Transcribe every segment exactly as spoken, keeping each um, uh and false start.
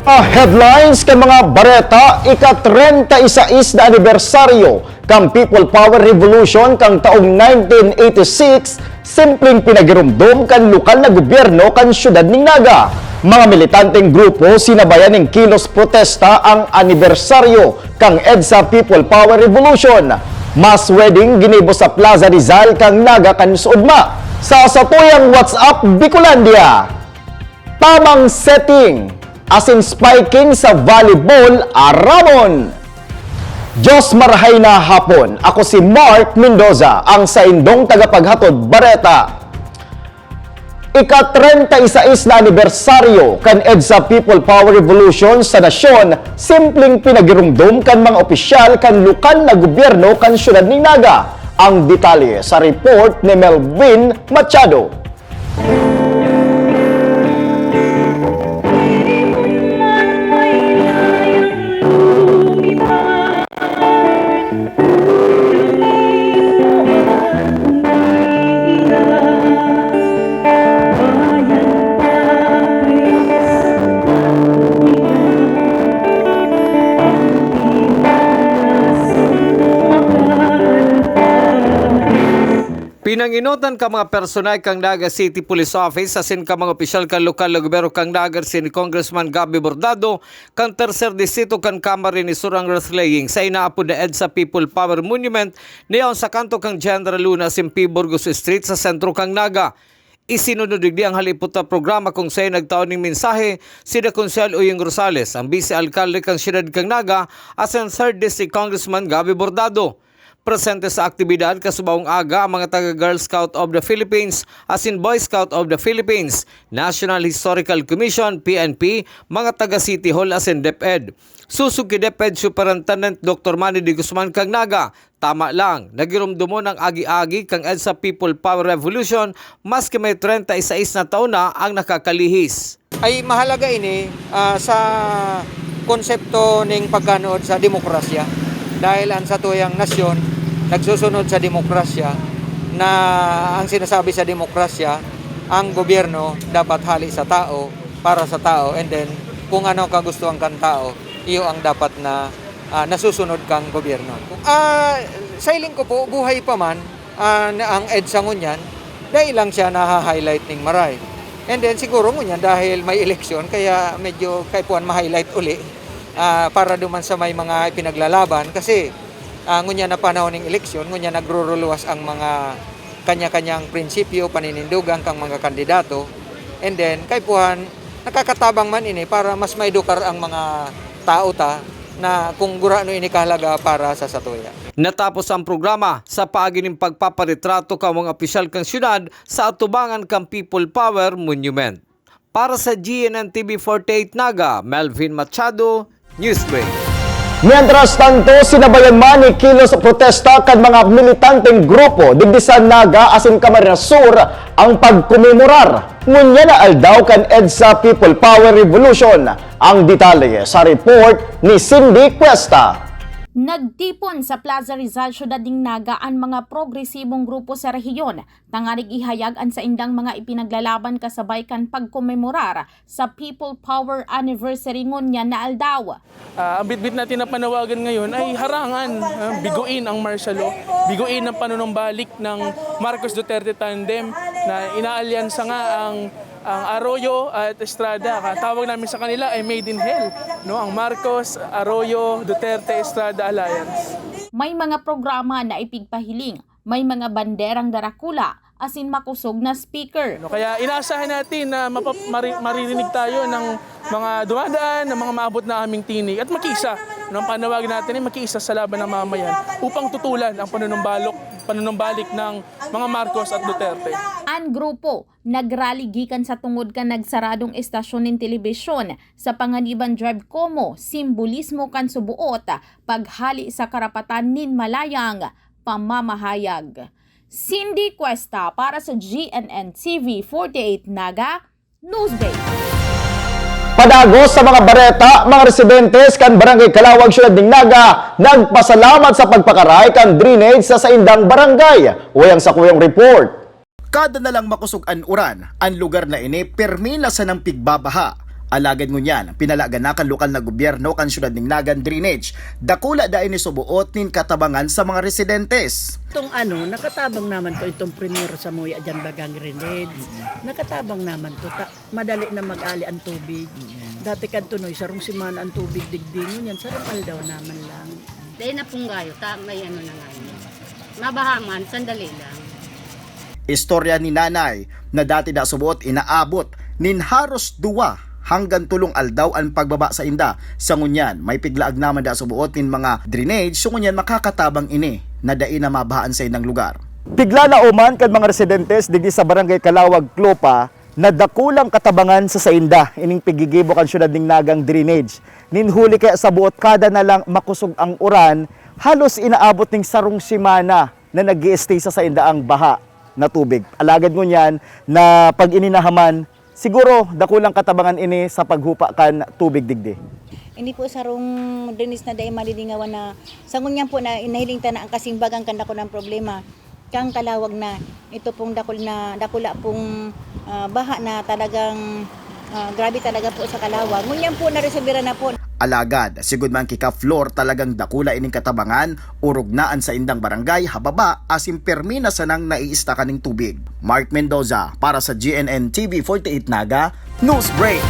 Mga headlines kan mga bareta: ika-treinta y seis na anibersaryo kan People Power Revolution kan taong nineteen eighty-six, simpleng pinagiromdom kan lokal na gobyerno kan siyudad nin Naga. Mga militanteng grupo sinabayan nin kilos protesta ang anibersaryo kan EDSA People Power Revolution. Mass wedding ginibo sa Plaza Rizal kan Naga kan suodma. Sa satuyang WhatsApp Bicolandia. Tamang setting asin spiking sa volleyball aramon. Diyos marhay na hapon. Ako si Mark Mendoza, ang saindong tagapaghatod bareta. Ika-treinta y seis na anibersaryo kan EDSA People Power Revolution sa nasyon, simpleng pinagiromdom kan mga opisyal kan lokal na gobyerno kan siyudad nin Naga. Ang detalye sa report ni Melvin Machado. Pinangenotan kan mga personal kan Naga City Police Office asin kan mga opisyal kan lokal na gobyerno kan Naga si Congressman Gabby Bordado kan tercer distrito kan Camarines Sur ang wreath-laying sa inaapod na EDSA People Power Monument na yaon sa kanto kan General Luna asin P. Burgos Street sa sentro kan Naga. Isinunod digdi ang halipot na programa kung saen nagtao nin mensahe sina Konsehal Uyong Rosales, ang Bise Alkalde kan siyudad kan Naga, asin third District Congressman Gabby Bordado. Presente sa aktibidad kasubaong aga ang mga taga Girl Scout of the Philippines asin Boy Scout of the Philippines, National Historical Commission, P N P, mga taga City Hall asin DepEd. Susog ki DepEd Superintendent Doktor Manny De Guzman kan Naga, tama lang, nagiromdomon ang agi-agi kan EDSA People Power Revolution maski may treinta y seis na taon na ang nakakalihis. Ay mahalaga ini, ah, sa konsepto ning pagkanood sa demokrasya. Dahil ang satuyang nasyon nagsusunod sa demokrasya, na ang sinasabi sa demokrasya, ang gobyerno dapat hali sa tao, para sa tao, and then kung ano ang kagustuhan kan tao, iyo ang dapat na, ah, nasusunod kang gobyerno. Ah, sa hiling ko po, buhay pa man, ah, na ang EDSA ngunyan, dai lang siya naha-highlight ning maray. And then siguro ngunyan dahil may eleksyon, kaya medyo kaipuhan ma-highlight uli, ah, para duman sa may mga ipinaglalaban. Kasi, ah, ngunyan na panahon ning eleksyon, ngunyan nagruruluwas ang mga kanya-kanyang prinsipyo, paninindugan kang mga kandidato. And then, kaipuhan, nakakatabang man ini para mas maedukar ang mga tao ta na kung gurano ini kahalaga para sa satuya. Natapos ang programa sa paagi nin pagpaparetrato kan mga opisyal kan siyudad sa atubangan kan People Power Monument. Para sa G N N T V forty-eight Naga, Melvin Machado, Newsbreak. Mientras tanto, sinabayan man ni kilos protesta kan mga militanteng grupo digdi sa Naga asin Camarines Sur ang pagkomemorar ngunyan na aldaw kan EDSA People Power Revolution. Ang detalye sa report ni Cindy Cuesta. Nagtipon sa Plaza Rizal, siyudad nin Naga, an mga progresibong grupo sa rehiyon tanganing ihayag an saindang mga ipinaglalaban kasabay kan pagkomemorar sa People Power Anniversary ngunyan na aldaw. Ah, ang bitbit natin na panawagan ngayon ay harangan, ah, biguin ang martial law, biguin ang panunumbalik ng Marcos Duterte tandem na inaalyansa nga ang, ang Arroyo at Estrada. Ang tawag namin sa kanila ay Made in Hell, no? Ang Marcos, Arroyo, Duterte, Estrada Alliance. May mga programa na ipigpahiling, may mga banderang darakula, asin makosog na speaker. No, kaya inaasahan natin na mapap-, mari-, maririnig tayo ng mga dumadaan, ng mga maabot na aming tinig. At makiisa, no, ang panawagan natin ay makiisa sa laban ng mamayan upang tutulan ang panunumbalok, panunumbalik ng mga Marcos at Duterte. An grupo nagrally gikan sa tungod kan nagsaradong estasyon nin telebisyon sa Panganiban Drive komo simbolismo kan suboot paghali sa karapatan nin malayang pamamahayag. Cindy Cuesta para sa G N N T V forty-eight Naga, Newsbreak. Padagos sa mga bareta, mga residentes kan Barangay Calawag, Siyudad nin Naga, nagpasalamat sa pagpakaray kan drainage sa saindang barangay. Uya ang sakuyang report. Kada na lang makosog an uran, an lugar na ini pirmi na sanang pigbabaha. Alagad ngunyan, pinalagan na kan lokal na gobyerno kan siyudad nin Naga an drainage. Dakula dai ni suboot nin katabangan sa mga residentes. Itong ano, nakatabang naman to itong primero sa Muya dyan, bagang drainage. Nakatabang naman to. Ta-, madali na mag-ali ang tubig. Dati kadto, no, sarong semana ang tubig digdi. Ngunyan, sarong aldaw naman lang. Dahil na punggayo, ta-, may ano na nga yun. Mabaha man, sandali lang. Istorya ni Nanay na dati da subot inaabot nin haros duwa hanggang tolong aldaw an pagbaba sainda. Sa ngunyan, may piglaag naman da subot nin mga drainage, so ngunyan makakatabang ini na dai na mabaha an saindang lugar. Pigla na oman kan mga residentes digdi sa Barangay Calawag, Clopa, na dakulang katabangan sa sainda ining piggigibo kan syudad ning Naga an drainage. Nin huli kaya sa buot kada na lang makosog ang uran, halos inaabot ning sarong semana na nag-i-stay sa sainda ang baha na tubig. Alagad ngunyan na pag ininahaman, siguro dakulang katabangan ini sa paghupa kan tubig digdi. Hindi po sarong drainage na dai malilingawan na sa ngunyan po na nahiling ta na ang kasing bagang kan dakulang problema. Kang Calawag na ito pong dakul na, dakula pong, ah, baha na talagang, ah, grabe talaga po sa Calawag. Ngunyan po, naresolbera na po. Alagad, sigud man ki Ka Flor, talagang dakula ining katabangan, orog na an saindang barangay, hababa, asin permi na sanang naiistakan ning tubig. Mark Mendoza, para sa G N N T V forty-eight Naga, Newsbreak.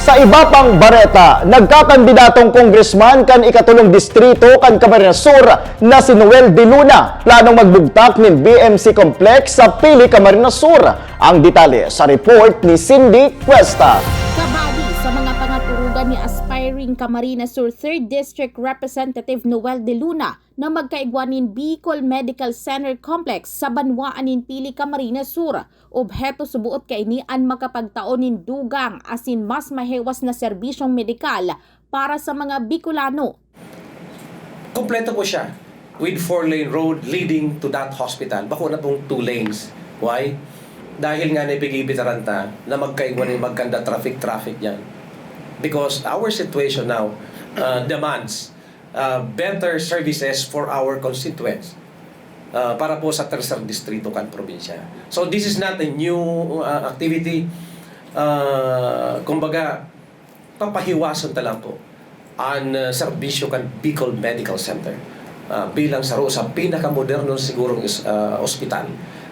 Sa iba pang bareta, nagkakandidatong kongresman kan ikatulong distrito kan Camarines Sur na si Noel De Luna planong magbugtak nin B M C Complex sa Pili, Camarines Sur. Ang detalye sa report ni Cindy Cuesta. Kabali sa mga pangaturugan ni aspiring Camarines Sur Third District Representative Noel De Luna na magkaigwa nin Bicol Medical Center Complex sa banwaan nin Pili, Camarines Sur. Obheto suboot kaini an makapagtao nin dugang asin mas mahewas na serbisyong medikal para sa mga Bicolano. Kompleto po siya with four-lane road leading to that hospital. Bako na pong two lanes. Why? Dahil nga naipigibitaran ta na magkaigwa na yung magkanda traffic-traffic yan. Because our situation now uh, demands uh, better services for our constituents uh, para po sa tercer distrito kan probinsya. So this is not a new uh, activity. Uh, kumbaga, papahiwason ta lang po an uh, serbisyo kan Bicol Medical Center uh, bilang saro sa pinakamoderno sigurong is, uh, ospital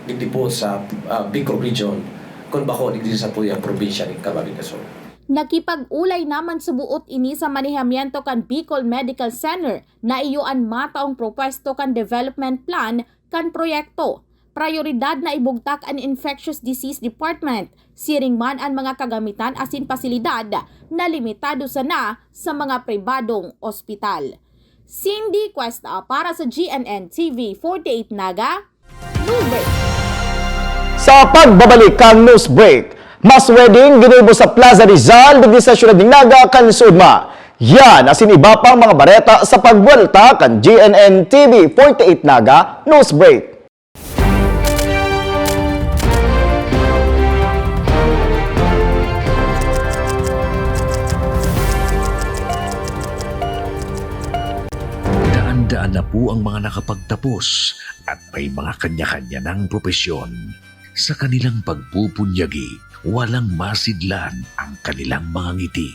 digdi po sa uh, Bicol Region, kun bako digdi sa puyang probinsya nin Camarines Sur. Nakipag-ulay naman suboot ini sa manehamiento kan Bicol Medical Center na iyo an mataong propwesto kan development plan kan proyekto. Prayoridad na ibugtak an Infectious Disease Department, siring man an mga kagamitan asin pasilidad na limitado sana sa mga pribadong ospital. Cindy Cuesta para sa G N N T V forty-eight Naga, Newsbreak. Sa pagbabalik kan Newsbreak, mass wedding ginibo sa Plaza Rizal digdi sa siyudad nin Naga kan Sudma. Yan asin iba pang mga bareta sa pagbuwelta kan G N N T V forty-eight Naga Newsbreak. Daan-daan na po ang mga nakapagtapos at may mga kanya-kanya ng propesyon. Sa kanilang pagpupunyagi, walang masidlan ang kanilang mga ngiti.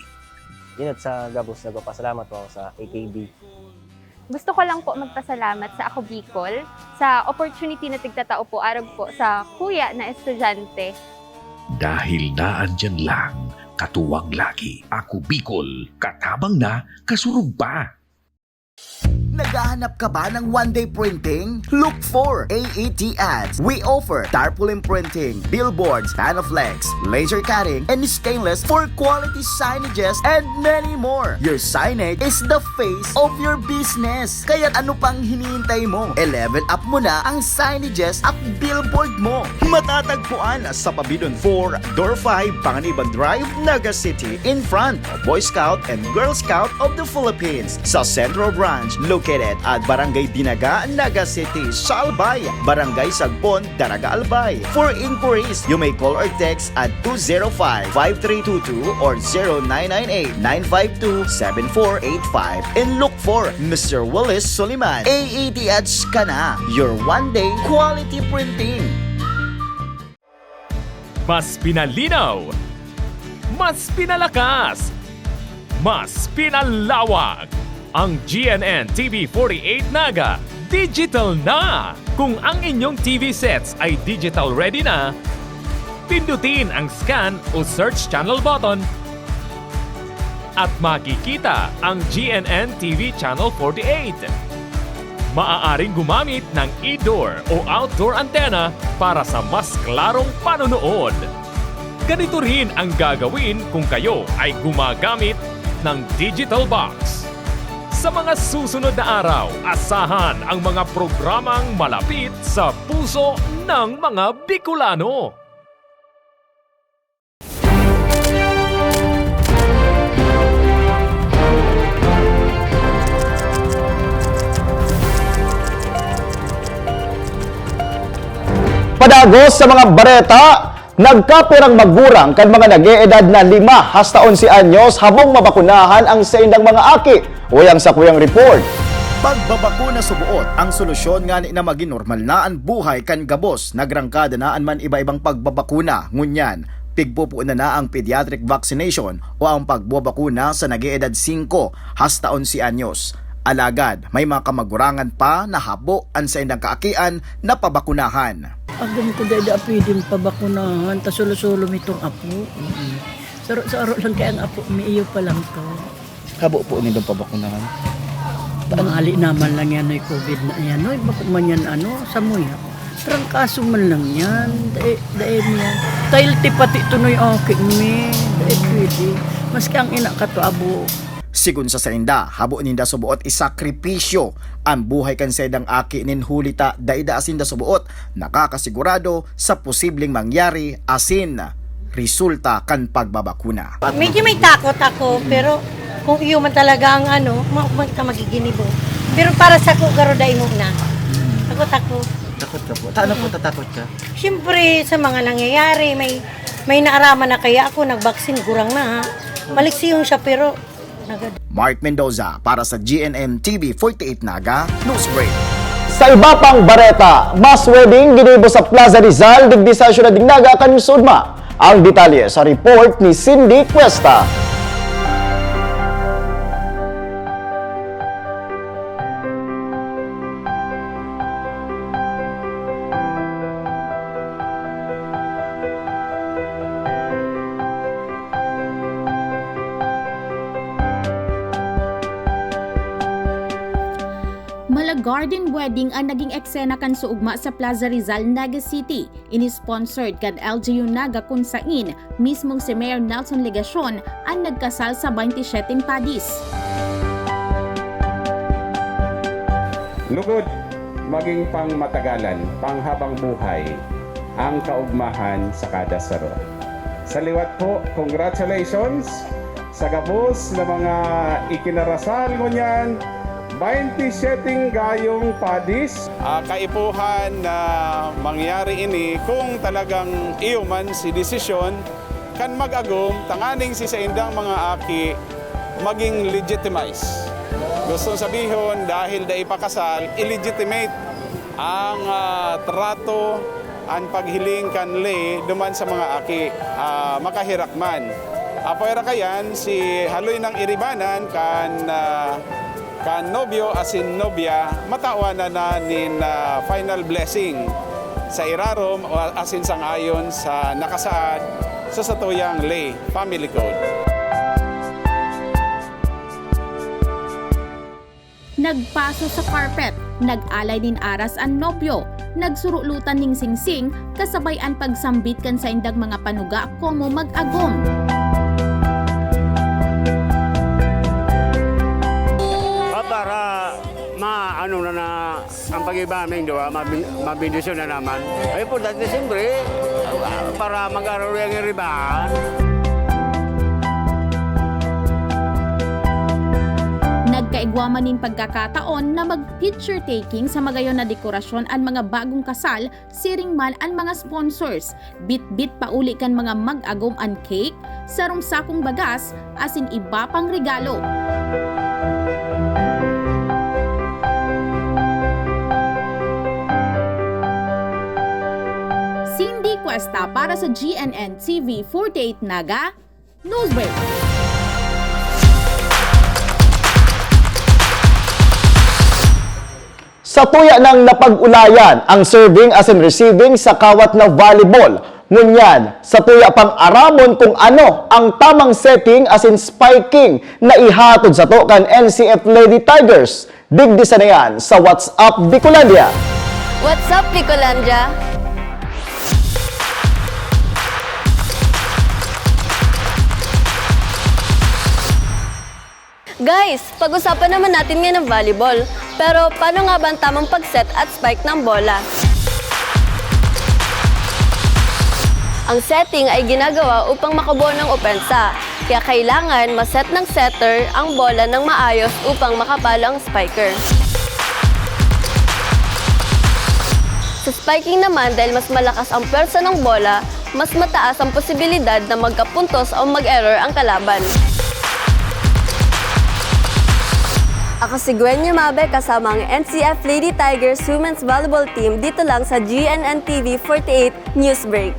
Inot sa gabos, nagpapasalamat po ako sa A K B. Gusto ko lang po magpasalamat sa Ako Bicol sa opportunity na tigtatao po arog po sa kuya na estudyante. Dahil naandyan lang, katuwang lagi, Ako Bicol, katabang na, kasurog pa. Naghahanap ka ba ng one-day printing? Look for A E T Ads. We offer tarpaulin printing, billboards, Panaflex, laser cutting, and stainless for quality signages, and many more. Your signage is the face of your business. Kaya ano pang hinihintay mo? E-level up mo na ang signages at billboard mo. Matatagpuan sa Pabidon four, Door five, Panganiban Drive, Naga City, in front of Boy Scout and Girl Scout of the Philippines. Sa Central Branch, located at Barangay Dinaga, Naga City, sa Albay, Barangay Sagpon, Daraga, Albay. For inquiries, you may call or text at two zero five, five three two two or zero nine nine eight, nine five two, seven four eight five and look for Mister Willis Soliman. A E T Ads ka na, your one-day quality printing. Mas pinalinaw, Mas pinalakas, mas pinalawak. Ang G N N T V forty-eight Naga digital na! Kung ang inyong T V sets ay digital ready na, pindutin ang scan o search channel button at makikita ang G N N T V Channel forty-eight. Maaaring gumamit ng indoor o outdoor antenna para sa mas klarong panonood. Ganito rin ang gagawin kung kayo ay gumagamit ng digital box. Sa mga susunod na araw, asahan ang mga programang malapit sa puso ng mga Bicolano. Padagos sa mga bareta, nagkapirang magurang kan mga nag-eedad na lima hasta onse anyos habong mabakunahan ang saindang mga aki. Uya ang sakuyang report. Pagbabakuna suboot ang solusyon ngani na magin normal na an buhay kan gabos. Nagrangkada na an man iba-ibang pagbabakuna. Ngunyan, pigpupunan na ang pediatric vaccination o ang pagbobakuna sa nag-eedad singko hasta onse anyos. Alagad, may mga kamagurangan pa na habo an saindang kaakian na pabakunahan. Agom ko dai da pwedeng pabakunahan, ta solo-solo mitong apo. Mm. Saro-saro lang kaya ang apo, may iyo pa lang to. Habo po nindong pabakunahan. Tangali naman lang yan, ay covid na yan, oy. Bako man yan, ano, samuya. Trangkaso man lang yan. Dai, dai niya. Tailti pati tunoy, okay, mi. Dai pwede. Maski ang ina ka to, abo. Sigon sa sainda, habo ninda suboot isakripisyo an buhay kan saindang aki nin huli ta dai da sinda suboot nakakasigurado sa posibleng mangyari asin resulta kan pagbabakuna. Medyo may takot ako, pero kung iyo man talaga ang ano, ma-, ma-, ka magiginibo. Pero para sa ko, garo dai mo na. Takot ako. Takot ka po? Taano po tatakot ka? Siyempre, sa mga nangyayari, may, may naaraman na kaya ako, nagbaksin, gurang na ha. Maliksiyon siya, pero nagad- Mark Mendoza para sa G N N T V forty-eight Naga Newsbreak. Sa iba pang bareta, mass wedding ginibo sa Plaza Rizal, digdi sa syudad nin Naga kan Sudma. Ang detalye sa report ni Cindy Cuesta. Mala garden wedding an naging eksena kan suugma sa Plaza Rizal, Naga City. Ini-sponsored kan L G U Naga, kun sain mismong si Mayor Nelson Legacion an nagkasal sa baynte syeteng padis. Lugod, maging pangmatagalan, panghabang buhay ang kaugmahan sa kada saro. Sa liwat po, congratulations sa gabos na mga ikinarasal ngunyan, baynte syeteng gayong padis. Ah, kaipuhan na mangyari ini kung talagang iyo man si desisyon kan mag-agom tanganing si saindang mga aki maging legitimize. Gustong sabihon, dahil dai pa kasal, illegitimate ang, ah, trato, an paghiling kan lay duman sa mga aki, ah, makahirak man. Apoy ra kayan, si haloy nang iribanan kan, ah, kan nobyo asin nobya, matawan na na nin, ah, final blessing sa irarom o asin sang-ayon sa nakasaad sa satuyang lay family code. Nagpaso sa carpet, nag-alay nin aras an nobyo, nagsurulotan ning singsing, kasabay an pagsambit kan saindang mga panuga komo mag-agom. Ah, para ma-, ano na na, ang pag-iba naming duwa, mabin-, mabendisyon na naman. Ay, importante, siyempre, ah, para mag-aroy ang iribahan. Nagkaigwa man nin pagkakataon na mag-picture taking sa magayon na dekorasyon an mga bagong kasal, siring man an mga sponsors. Bitbit pauli kan mga mag-agom an cake, sarong sakong bagas, asin iba pang regalo. Cindy Cuesta para sa G N N T V forty-eight Naga, Newsbreak. Sa tuya nang napag-ulayan ang serving asin receiving sa kawat na volleyball. Ngunyan, sa tuya pang aramon kung ano ang tamang setting asin spiking na ihatod sato kan N C F Lady Tigers. Digdi sana yan sa What's Up Bicolandia. What's up, Bicolandia? Guys, pag-usapan naman natin ngayon ang volleyball. Pero paano nga ba ang tamang pag-set at spike ng bola? Ang setting ay ginagawa upang makabuo ng opensa. Kaya kailangan maset ng setter ang bola ng maayos upang makapalo ang spiker. Sa spiking naman, dahil mas malakas ang pwersa ng bola, mas mataas ang posibilidad na magkapuntos o mag-error ang kalaban. Ako si Gwen Yamabe kasama ang N C F Lady Tigers Women's Volleyball Team dito lang sa G N N T V forty-eight Newsbreak.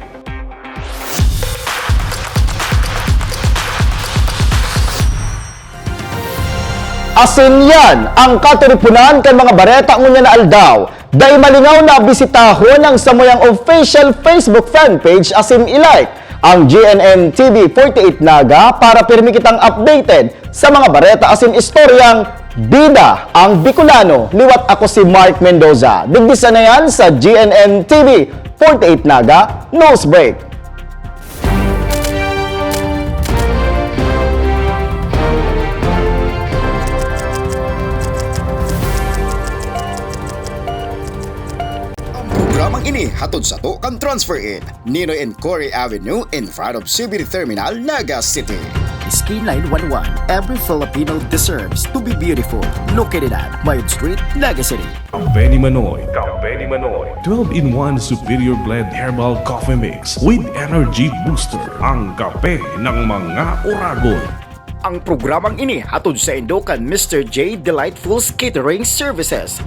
Asin yan ang katiriponan kan mga bareta ngunyan na aldaw. Dai malingaw na bisitahon ang samuyang official Facebook fan page asin i-like ang G N N T V forty-eight Naga para pirmi kitang updated sa mga bareta asin istoryang bida ang Bicolano. Liwat ako si Mark Mendoza. Digdi sana yan sa G N N T V forty-eight Naga Newsbreak. Ang programang ini hatod sato kan Transfer In, Ninoy and Cory Avenue, in front of C B T Terminal, Naga City. Skyline one one, every Filipino deserves to be beautiful. Located at Mayog Street, Naga City. Kape ni Manoy, Kape ni Manoy. Twelve-in-one Superior Blend Herbal Coffee Mix with Energy Booster. Ang kape ng mga oragon. Ang programang ini hatod saindo kan Mister J Delightfuls Catering Services.